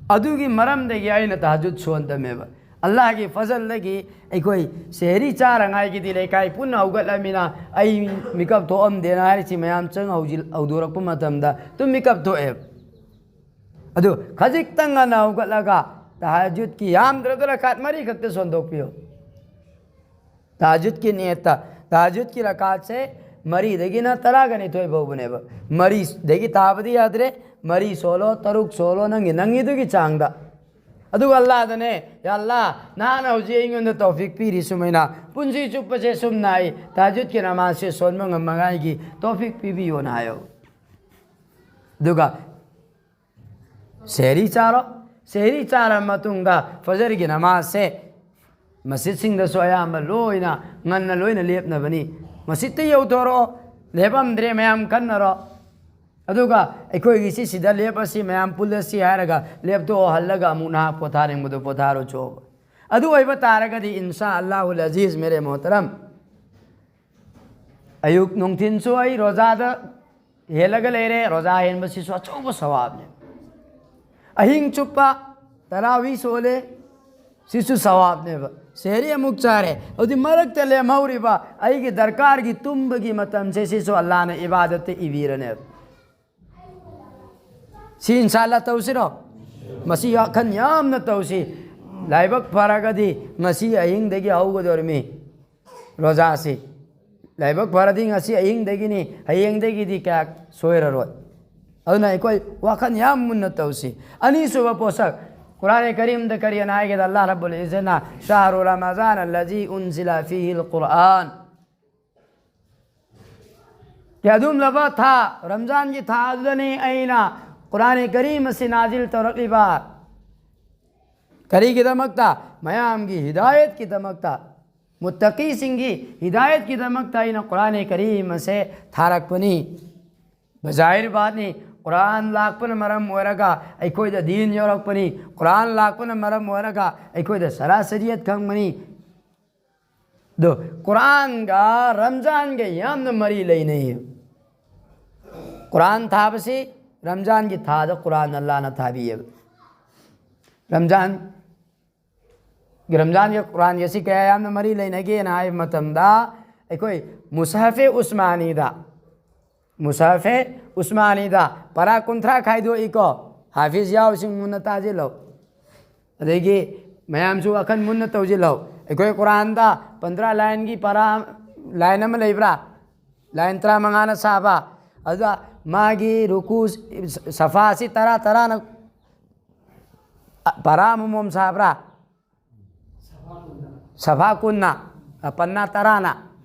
ꯑꯗꯨꯒꯤ ꯃꯔꯝꯗꯒꯤ ꯑꯩꯅ ꯇꯍꯖꯨꯗ ꯁꯣꯟꯗꯕꯅꯦꯕ꯫ ꯑꯜꯂꯥꯍꯒꯤ ꯐꯖꯜꯗꯒꯤ ꯑꯩꯈꯣꯏ ꯁꯦꯍꯔꯤ ꯆꯥꯔꯉꯥꯏꯒꯤꯗꯤ ꯂꯩꯀꯥꯏ ꯄꯨꯟꯅ ꯍꯧꯒꯠꯂꯃꯤꯅ ꯑꯩ ꯃꯤꯀꯞ ꯊꯣꯛꯑꯝꯗꯦꯅ ꯍꯥꯏꯔꯤꯁꯤ ꯃꯌꯥꯝ ꯆꯪ ꯍꯧꯖꯤꯜ-, ꯍꯧꯗꯣꯔꯛꯄ ꯃꯇꯝꯗ ꯑꯗꯨꯝ ꯃꯤꯀꯞ ꯊꯣꯛꯑꯦꯕ꯫ ꯑꯗꯨ ꯈꯖꯤꯛꯇꯪ ꯉꯟꯅ ꯍꯧꯒꯠꯂꯒ ꯇꯍꯥꯖꯨꯗꯀꯤ ꯌꯥꯝꯗ꯭ꯔꯕꯗ ꯔꯀꯥꯠ ꯃꯔꯤ ꯈꯛꯇ ꯁꯣꯟꯗꯣꯛꯄꯤꯌꯨ꯫ ꯇꯍꯥꯖꯨꯗꯀꯤ ꯅꯤꯌꯠꯇ, ꯇꯍꯥꯖꯨꯗꯀꯤ ꯔꯀꯥꯠꯁꯦ ꯃꯔꯤꯗꯒꯤꯅ ꯇꯔꯥꯒ ꯅꯤꯊꯣꯏ ꯐꯥꯎꯕꯅꯦꯕ꯫ ꯃꯔꯤꯗꯒꯤ ꯇꯥꯕꯗꯤ ꯌꯥꯗ꯭ꯔꯦ, ꯃꯔꯤ ꯁꯣꯜꯂꯣ, ꯇꯔꯨꯛ ꯁꯣꯜꯂꯣ, ꯅꯪꯒꯤ, ꯅꯪꯒꯤꯗꯨꯒꯤ ꯆꯥꯡꯗ꯫ ꯑꯗꯨꯒ ꯑꯜꯂꯥꯗꯅꯦ, "ꯌꯥ ꯑꯜꯂꯥ, ꯅꯍꯥꯛꯅ ꯍꯧꯖꯤꯛ ꯑꯩꯉꯣꯟꯗ ꯇꯧꯐꯤꯛ ꯄꯤꯔꯤ, ꯁꯨꯃꯥꯏꯅ ꯄꯨꯟꯁꯤ ꯆꯨꯞꯄꯁꯦ ꯁꯨꯝꯅ ꯑꯩ ꯇꯍꯥꯖꯨꯗꯀꯤ ꯅꯃꯥꯖꯁꯦ ꯁꯣꯟꯕ ꯉꯝꯃꯉꯥꯏꯒꯤ ꯇꯧꯐꯤꯛ ꯄꯤꯕꯤꯌꯣꯅ" ꯍꯥꯏꯌꯣ꯫ ꯑꯗꯨꯒ ꯁꯦꯍꯔꯤ ꯆꯥꯔꯣ꯫ ꯁꯦꯍꯔꯤ ꯆꯥꯔꯕ ꯃꯇꯨꯡꯗ ꯐꯖꯔꯒꯤ ꯅꯃꯥꯖꯁꯦ ꯃꯁꯖꯤꯠꯁꯤꯡꯗꯁꯨ ꯑꯌꯥꯝꯕ ꯂꯣꯏꯅ ꯉꯟꯅ ꯂꯣꯏꯅ ꯂꯦꯞꯅꯕꯅꯤ꯫ ꯃꯁꯖꯤꯠꯇ ꯌꯧꯊꯣꯔꯛꯑꯣ, ꯂꯦꯞꯄꯝꯗ꯭ꯔꯦ ꯃꯌꯥꯝ ꯈꯟꯅꯔꯣ꯫ ꯑꯗꯨꯒ ꯑꯩꯈꯣꯏꯒꯤ ꯁꯤꯁꯤꯗ ꯂꯦꯞꯄꯁꯤ, ꯃꯌꯥꯝ ꯄꯨꯜꯂꯁꯤ ꯍꯥꯏꯔꯒ ꯂꯦꯞꯊꯣꯛꯑꯣ, ꯍꯜꯂꯒ ꯑꯃꯨꯛ ꯅꯍꯥꯛ ꯄꯣꯊꯥꯅꯤꯡꯕꯗꯣ ꯄꯣꯊꯥꯔꯨꯆꯣꯕ꯫ ꯑꯗꯨ ꯑꯣꯏꯕ ꯇꯥꯔꯒꯗꯤ, ꯏꯟꯁꯥ ꯑꯜꯂꯥꯍꯨꯜ ꯑꯖꯤꯖ, ꯃꯦꯔꯦ ꯃꯣꯍꯇꯔꯝ, ꯑꯌꯨꯛ ꯅꯨꯡꯊꯤꯟꯁꯨ ꯑꯩ ꯔꯣꯖꯥꯗ ꯍꯦꯜꯂꯒ ꯂꯩꯔꯦ, ꯔꯣꯖꯥ ꯍꯦꯟꯕꯁꯤꯁꯨ ꯑꯆꯧꯕ ꯁꯋꯥꯕꯅꯦ꯫ ꯑꯍꯤꯡ ꯆꯨꯞꯄ ꯇꯔꯥꯋꯤ ꯁꯣꯜꯂꯦ, ꯁꯤꯁꯨ ꯁꯋꯥꯕꯅꯦꯕ꯫ ꯁꯦꯍꯔꯤ ꯑꯃꯨꯛ ꯆꯥꯔꯦ, ꯍꯧꯖꯤꯛ ꯃꯔꯛꯇ ꯂꯦꯝꯍꯧꯔꯤꯕ ꯑꯩꯒꯤ ꯗꯔꯀꯥꯔꯒꯤ ꯇꯨꯝꯕꯒꯤ ꯃꯇꯝꯁꯦ, ꯁꯤꯁꯨ ꯑꯜꯂꯥꯅ ꯏꯕꯥꯗꯠꯇ ꯏꯕꯤꯔꯅꯦꯕ꯫ ꯁꯤ ꯏꯟꯁꯥ ꯑꯜꯂꯥ ꯇꯧꯁꯤꯔꯣ? ꯃꯁꯤ ꯋꯥꯈꯜ ꯌꯥꯝꯅ ꯇꯧꯁꯤ꯫ ꯂꯥꯏꯕꯛ ꯐꯔꯒꯗꯤ ꯉꯁꯤ ꯑꯍꯤꯡꯗꯒꯤ ꯍꯧꯒꯗꯧꯔꯤꯃꯤ ꯔꯣꯖꯥꯁꯤ꯫ ꯂꯥꯏꯕꯛ ꯐꯔꯗꯤ ꯉꯁꯤ ꯑꯍꯤꯡꯗꯒꯤꯅꯤ, ꯍꯌꯦꯡꯗꯒꯤꯗꯤ ꯀꯌꯥ ꯁꯣꯏꯔꯔꯣꯏ꯫ ꯑꯗꯨꯅ ꯑꯩꯈꯣꯏ ꯋꯥꯈꯜ ꯌꯥꯝ ꯃꯨꯟꯅ ꯇꯧꯁꯤ꯫ ꯑꯅꯤꯁꯨꯕ ꯄꯣꯠꯁꯛ, ꯀꯨꯔꯥꯟ ꯀꯔꯤꯝꯗ ꯀꯔꯤ ꯍꯥꯏꯅ ꯍꯥꯏꯒꯦꯗ, ꯑꯜꯂꯥꯍ ꯔꯕꯨꯜ ꯏꯖꯠꯅ, "ꯁꯍꯔꯨ ꯔꯃꯖꯥꯟ ꯑꯜꯂꯖꯤ ꯎꯟꯖꯤꯂ ꯐꯤꯍꯤꯜ ꯀꯨꯔꯥꯟ"꯫ ꯀꯌꯥꯗꯨꯝꯂꯕ ꯊꯥ, ꯔꯝꯖꯥꯟꯒꯤ ꯊꯥ ꯑꯗꯨꯗꯅꯤ ꯑꯩꯅ ꯀꯨꯔꯥꯟ ꯀꯔꯤꯝ ꯑꯁꯤ ꯅꯥꯖꯤꯜ ꯇꯧꯔꯛꯂꯤꯕ꯫ ꯀꯔꯤꯒꯤꯗꯃꯛꯇ? ꯃꯌꯥꯝꯒꯤ ꯍꯤꯗꯥꯌꯠꯀꯤꯗꯃꯛꯇ, ꯃꯨꯠꯇꯀꯤꯁꯤꯡꯒꯤ ꯍꯤꯗꯥꯌꯠꯀꯤꯗꯃꯛꯇ ꯑꯩꯅ ꯀꯨꯔꯥꯟ ꯀꯔꯤꯝ ꯑꯁꯦ ꯊꯥꯔꯛꯄꯅꯤ꯫ ꯕꯖꯥꯍꯤꯔ ꯕꯥꯠꯅꯤ, ꯀꯨꯔꯥꯟ ꯂꯥꯛꯄꯅ ꯃꯔꯝ ꯑꯣꯏꯔꯒ ꯑꯩꯈꯣꯏꯗ ꯗꯤꯟ ꯌꯧꯔꯛꯄꯅꯤ, ꯀꯨꯔꯥꯟ ꯂꯥꯛꯄꯅ ꯃꯔꯝ ꯑꯣꯏꯔꯒ ꯑꯩꯈꯣꯏꯗ ꯁꯔꯥ ꯁꯔꯤꯌꯠ ꯈꯪꯕꯅꯤ꯫ ꯑꯗꯣ ꯀꯨꯔꯥꯟꯒ ꯔꯝꯖꯥꯟꯒ ꯌꯥꯝꯅ ꯃꯔꯤ ꯂꯩꯅꯩ꯫ ꯀꯨꯔꯥꯟ ꯊꯥꯕꯁꯤ ꯔꯝꯖꯥꯟꯒꯤ ꯊꯥꯗ ꯀꯨꯔꯥꯟ ꯑꯜꯂꯥꯅ ꯊꯥꯕꯤꯌꯦꯕ꯫ ꯔꯝꯖꯥꯟ ꯔꯝꯖꯥꯟꯒ ꯀꯨꯔꯥꯟꯒ ꯑꯁꯤ ꯀꯌꯥ ꯌꯥꯝꯅ ꯃꯔꯤ ꯂꯩꯅꯒꯦꯅ ꯍꯥꯏꯕ ꯃꯇꯝꯗ, ꯑꯩꯈꯣꯏ ꯃꯨꯁꯍꯐꯦ ꯎꯁꯃꯥꯅꯤꯗ, ꯃꯨꯁꯍꯐꯦ ꯎꯁꯃꯥꯅꯤꯗ ꯄꯔꯥ ꯀꯨꯟꯊ꯭ꯔꯥ ꯈꯥꯏꯗꯣꯛꯏꯀꯣ꯫ ꯍꯥꯐꯤꯖ ꯌꯥꯎꯁꯤꯡ ꯃꯨꯟꯅ ꯇꯥꯁꯤꯜꯂꯣ꯫ ꯑꯗꯒꯤ ꯃꯌꯥꯝꯁꯨ ꯋꯥꯈꯜ ꯃꯨꯟꯅ ꯇꯧꯁꯤꯜꯂꯣ꯫ ꯑꯩꯈꯣꯏ ꯀꯨꯔꯥꯟꯗ ꯄꯟꯗ꯭ꯔꯥ ꯂꯥꯏꯟꯒꯤ ꯄꯔꯥ, ꯂꯥꯏꯟ ꯑꯃ ꯂꯩꯕ꯭ꯔꯥ? ꯂꯥꯏꯟ ꯇꯔꯥꯃꯉꯥꯅ ꯁꯥꯕ꯫ ꯑꯗꯨꯗ ꯃꯥꯒꯤ ꯔꯨꯀꯨ, ꯁꯐꯥꯁꯤ ꯇꯔꯥ ꯇꯔꯥꯅ, ꯄꯔꯥ ꯑꯃꯃꯝ ꯁꯥꯕ꯭ꯔꯥ? ꯁꯐꯥ ꯀꯨꯟꯅ, ꯑ, ꯄꯟꯅꯥ ꯇꯔꯥꯅ,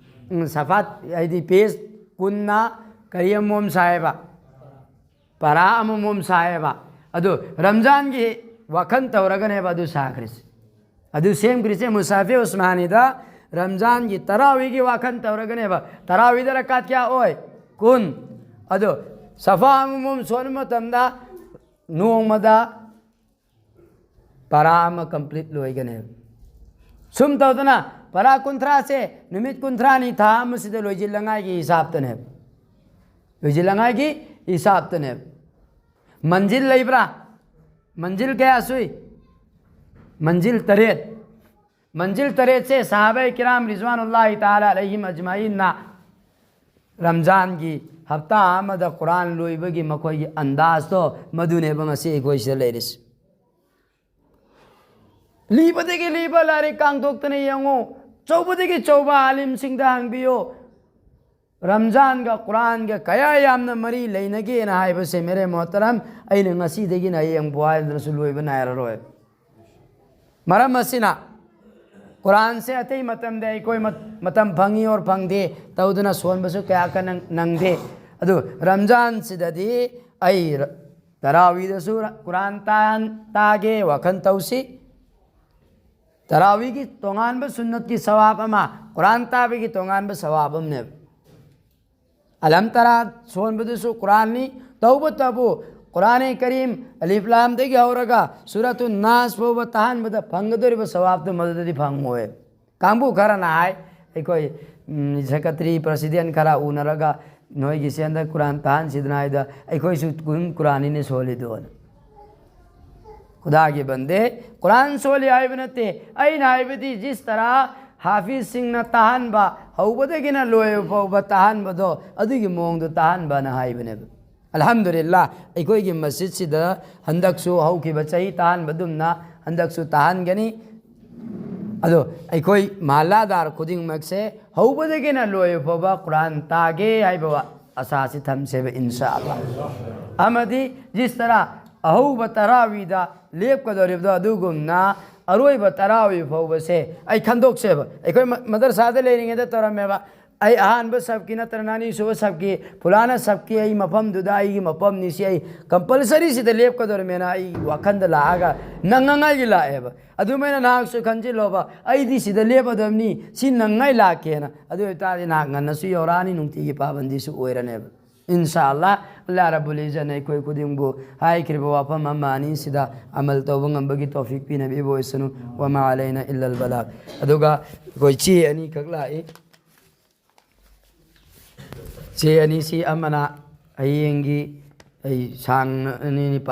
ꯎꯝ, ꯁꯐꯥ ꯍꯥꯏꯗꯤ ꯄꯦꯖ ꯀꯨꯟꯅ ꯀꯔꯤ ꯑꯃꯃꯝ ꯁꯥꯏꯌꯦꯕ? ꯄꯔꯥ ꯑꯃꯃꯝ ꯁꯥꯏꯌꯦꯕ꯫ ꯑꯗꯨ ꯔꯝꯖꯥꯟꯒꯤ ꯋꯥꯈꯜ ꯇꯧꯔꯒꯅꯦꯕ ꯑꯗꯨ ꯁꯥꯈ꯭ꯔꯤꯁꯦ꯫ ꯑꯗꯨ ꯁꯦꯝꯈ꯭ꯔꯤꯁꯦ ꯃꯨꯁꯥꯐꯤ ꯎꯁꯃꯥꯅꯤꯗ ꯔꯝꯖꯥꯟꯒꯤ ꯇꯔꯥꯋꯤꯒꯤ ꯋꯥꯈꯜ ꯇꯧꯔꯒꯅꯦꯕ꯫ ꯇꯔꯥꯋꯤꯗ ꯔꯀꯥꯠ ꯀꯌꯥ ꯑꯣꯏ? ꯀꯨꯟ꯫ ꯑꯗꯨ ꯁꯐꯥ ꯑꯃꯃꯝ ꯁꯣꯟꯕ ꯃꯇꯝꯗ ꯅꯣꯡꯃꯗ ꯄꯔꯥ ꯑꯃ ꯀꯝꯄ꯭ꯂꯤꯠ ꯂꯣꯏꯒꯅꯦꯕ꯫ ꯁꯨꯝ ꯇꯧꯗꯅ ꯄꯔꯥ ꯀꯨꯟꯊ꯭ꯔꯥꯁꯦ ꯅꯨꯃꯤꯠ ꯀꯨꯟꯊ꯭ꯔꯥꯅꯤ, ꯊꯥ ꯑꯃꯁꯤꯗ ꯂꯣꯏꯁꯤꯜꯂꯉꯥꯏꯒꯤ ꯍꯤꯁꯥꯞꯇꯅꯦꯕ꯫ ꯂꯣꯏꯁꯤꯜꯂꯉꯥꯏꯒꯤ ꯍꯤꯁꯥꯞꯇꯅꯦꯕ꯫ ꯃꯟꯖꯤꯜ ꯂꯩꯕ꯭ꯔꯥ? ꯃꯟꯖꯤꯜ ꯀꯌꯥ ꯁꯨꯏ? ꯃꯟꯖꯤꯜ ꯇꯔꯦꯠ꯫ ꯃꯟꯖꯤꯜ ꯇꯔꯦꯠꯁꯦ ꯁꯍꯥꯕꯥꯏ ꯀꯤꯔꯥꯝ ꯔꯤꯖꯋꯥꯅꯨꯜꯂꯥꯍꯤ ꯇꯥꯂꯥ ꯑꯂꯩꯍꯤꯝ ꯑꯖꯃꯥꯏꯟꯅ ꯔꯝꯖꯥꯟꯒꯤ ꯍꯞꯇꯥ ꯑꯃꯗ ꯀꯨꯔꯥꯟ ꯂꯣꯏꯕꯒꯤ ꯃꯈꯣꯏꯒꯤ ꯑꯟꯗꯥꯖꯇꯣ, ꯃꯗꯨꯅꯦꯕ ꯉꯁꯤ ꯑꯩꯈꯣꯏ ꯁꯤꯗ ꯂꯩꯔꯤꯁꯤ꯫ ꯂꯤꯕꯗꯒꯤ ꯂꯤꯕ ꯂꯥꯏꯔꯤꯛ ꯀꯥꯡꯊꯣꯛꯇꯅ ꯌꯦꯡꯉꯨ, ꯑꯆꯧꯕꯗꯒꯤ ꯑꯆꯧꯕ ꯑꯥꯂꯤꯝꯁꯤꯡꯗ ꯍꯪꯕꯤꯌꯨ꯫ ꯔꯝꯖꯥꯟꯒ ꯀꯨꯔꯥꯟꯒ ꯀꯌꯥ ꯌꯥꯝꯅ ꯃꯔꯤ ꯂꯩꯅꯒꯦꯅ ꯍꯥꯏꯕꯁꯦ, ꯃꯦꯔꯦ ꯃꯣꯍꯇꯔꯝ, ꯑꯩꯅ ꯉꯁꯤꯗꯒꯤꯅ ꯍꯌꯦꯡ ꯐꯥꯎ ꯍꯥꯏꯗꯨꯅꯁꯨ ꯂꯣꯏꯕ ꯅꯥꯏꯔꯔꯣꯏ꯫ ꯃꯔꯝ ꯑꯁꯤꯅ ꯀꯨꯔꯥꯟꯁꯦ ꯑꯇꯩ ꯃꯇꯝꯗ ꯑꯩꯈꯣꯏ ꯃꯠ-, ꯃꯇꯝ ꯐꯪꯉꯤ ꯑꯣꯔ ꯐꯪꯗꯦ ꯇꯧꯗꯨꯅ ꯁꯣꯟꯕꯁꯨ ꯀꯌꯥ ꯀꯟꯅ ꯅꯪꯗꯦ꯫ ꯑꯗꯨ ꯔꯝꯖꯥꯟꯁꯤꯗꯗꯤ ꯑꯩ ꯔ-, ꯇꯔꯥꯋꯤꯗꯁꯨ ꯔ-, ꯀꯨꯔꯥꯟ ꯇꯥꯟ-, ꯇꯥꯒꯦ ꯋꯥꯈꯜ ꯇꯧꯁꯤ꯫ ꯇꯔꯥꯋꯤꯒꯤ ꯇꯣꯉꯥꯟꯕ ꯁꯨꯟꯅꯠꯀꯤ ꯁꯋꯥꯕ ꯑꯃ, ꯀꯨꯔꯥꯟ ꯇꯥꯕꯒꯤ ꯇꯣꯉꯥꯟꯕ ꯁꯋꯥꯕ ꯑꯃꯅꯦꯕ꯫ ꯑꯂꯝ ꯇꯔꯥ ꯁꯣꯟꯕꯗꯨꯁꯨ ꯀꯨꯔꯥꯟꯅꯤ꯫ ꯇꯧꯕꯇꯕꯨ ꯀꯨꯔꯥꯟ ꯀꯔꯤꯝ ꯑꯂꯤꯐ ꯂꯥꯝꯗꯒꯤ ꯍꯧꯔꯒ ꯁꯨꯔꯥꯇꯨꯟ ꯅꯥꯁ ꯐꯥꯎꯕ ꯇꯥꯍꯟꯕꯗ ꯐꯪꯒꯗꯧꯔꯤꯕ ꯁꯋꯥꯕꯇꯨ ꯃꯗꯨꯗꯗꯤ ꯐꯪꯉꯣꯏ꯫ ꯀꯥꯡꯕꯨ ꯈꯔꯅ ꯍꯥꯏ, ꯑꯩꯈꯣꯏ, ꯎꯝ, ꯁꯦꯀ꯭ꯔꯦꯇꯔꯤ, ꯄ꯭ꯔꯁꯤꯗꯦꯟ ꯈꯔ ꯎꯅꯔꯒ, "ꯅꯣꯏꯒꯤ ꯁꯦꯟꯗ ꯀꯨꯔꯥꯟ ꯇꯥꯍꯟꯁꯤꯗꯅ" ꯍꯥꯏꯗ, ꯑꯩꯈꯣꯏꯁꯨ ꯀꯨꯝ ꯀꯨꯔꯥꯟꯅꯤꯅꯦ ꯁꯣꯜꯂꯤꯗꯣꯅ꯫ ꯈꯨꯗꯥꯒꯤ ꯕꯟꯗꯦ, ꯀꯨꯔꯥꯟ ꯁꯣꯜꯂꯤ ꯍꯥꯏꯕ ꯅꯠꯇꯦ꯫ ꯑꯩꯅ ꯍꯥꯏꯕꯗꯤ ꯖꯤꯁ ꯇꯔꯥ ꯍꯥꯐꯤꯖꯁꯤꯡꯅ ꯇꯥꯍꯟꯕ, ꯍꯧꯕꯗꯒꯤꯅ ꯂꯣꯏꯕ ꯐꯥꯎꯕ ꯇꯥꯍꯟꯕꯗꯣ, ꯑꯗꯨꯒꯤ ꯃꯑꯣꯡꯗꯣ ꯇꯥꯍꯟꯕꯅ ꯍꯥꯏꯕꯅꯦꯕ꯫ ꯑꯜꯍꯝꯗꯨꯂꯤꯜꯂꯥ, ꯑꯩꯈꯣꯏꯒꯤ ꯃꯁꯖꯤꯠꯁꯤꯗ ꯍꯟꯗꯛꯁꯨ ꯍꯧꯈꯤꯕ ꯆꯍꯤ ꯇꯥꯍꯟꯕꯗꯨꯝꯅ ꯍꯟꯗꯛꯁꯨ ꯇꯥꯍꯟꯒꯅꯤ꯫ ꯑꯗꯣ ꯑꯩꯈꯣꯏ ꯃꯍꯜꯂꯥꯗꯥꯔ ꯈꯨꯗꯤꯡꯃꯛꯁꯦ ꯍꯧꯕꯗꯒꯤꯅ ꯂꯣꯏꯕ ꯐꯥꯎꯕ ꯀꯨꯔꯥꯟ ꯇꯥꯒꯦ ꯍꯥꯏꯕ ꯑꯁꯥꯁꯤ ꯊꯝꯁꯦꯕ, ꯏꯟꯁꯥ ꯑꯜꯂꯥ꯫ ꯑꯃꯗꯤ ꯖꯤꯁ ꯇꯔꯥ ꯑꯍꯧꯕ ꯇꯔꯥꯋꯤꯗ ꯂꯦꯞꯀꯗꯧꯔꯤꯕꯗꯣ, ꯑꯗꯨꯒꯨꯝꯅ ꯑꯔꯣꯏꯕ ꯇꯔꯥꯋꯤ ꯐꯥꯎꯕꯁꯦ ꯑꯩ ꯈꯟꯗꯣꯛꯁꯦꯕ꯫ ꯑꯩꯈꯣꯏ ꯃ-, ꯃꯗꯔꯁꯥꯗ ꯂꯩꯔꯤꯉꯩꯗ ꯇꯧꯔꯝꯃꯦꯕ꯫ ꯑꯩ ꯑꯍꯥꯟꯕ ꯁꯞꯀꯤ ꯅꯠꯇ꯭ꯔꯒꯅ ꯑꯅꯤꯁꯨꯕ ꯁꯞꯀꯤ, ꯐꯨꯂꯥꯅ ꯁꯞꯀꯤ ꯑꯩ ꯃꯐꯝꯗꯨꯗ ꯑꯩꯒꯤ ꯃꯐꯝꯅꯤ, ꯁꯤ ꯑꯩ ꯀꯝꯄꯜꯁꯔꯤ ꯁꯤꯗ ꯂꯦꯞꯀꯗꯧꯔꯤꯃꯦꯅ ꯑꯩ ꯋꯥꯈꯟꯗ ꯂꯥꯛꯑꯒ ꯅꯪꯅꯉꯥꯏꯒꯤ ꯂꯥꯛꯑꯦꯕ꯫ ꯑꯗꯨꯃꯥꯏꯅ ꯅꯍꯥꯛꯁꯨ ꯈꯟꯖꯤꯜꯂꯣꯕ, "ꯑꯩꯗꯤ ꯁꯤꯗ ꯂꯦꯞꯄꯗꯕꯅꯤ, ꯁꯤ ꯅꯪꯉꯥꯏ ꯂꯥꯛꯀꯦꯅ"꯫ ꯑꯗꯨ ꯑꯣꯏꯇꯥꯔꯗꯤ ꯅꯍꯥꯛ ꯉꯟꯅꯁꯨ ꯌꯧꯔꯛꯑꯅꯤ, ꯅꯨꯡꯇꯤꯒꯤ ꯄꯥꯕꯟꯗꯤꯁꯨ ꯑꯣꯏꯔꯅꯦꯕ꯫ ꯏꯟꯁꯥ ꯑꯜꯂꯥ, ꯑꯜꯂꯥ ꯔꯕꯨꯜ ꯏꯖꯠꯅ ꯑꯩꯈꯣꯏ ꯈꯨꯗꯤꯡꯕꯨ ꯍꯥꯏꯈ꯭ꯔꯤꯕ ꯋꯥꯐꯝ ꯑꯃ ꯑꯅꯤꯁꯤꯗ ꯑꯃꯜ ꯇꯧꯕ ꯉꯝꯕꯒꯤ ꯇꯧꯐꯤꯛ ꯄꯤꯅꯕꯤꯕ ꯑꯣꯏꯁꯅꯨ꯫ ꯋꯃꯥ ꯑꯂꯩꯅ ꯏꯜꯂꯜ ꯕꯂꯥꯒ꯫ ꯑꯗꯨꯒ ꯑꯩꯈꯣꯏ ꯆꯦ ꯑꯅꯤꯈꯛ ꯂꯥꯛꯏ꯫ ꯆꯦ ꯑꯅꯤꯁꯤ ꯑꯃꯅ ꯍꯌꯦꯡꯒꯤ ꯑꯩ ꯁꯥꯡꯅ ꯑꯅꯤꯅꯤ ꯄꯥ-,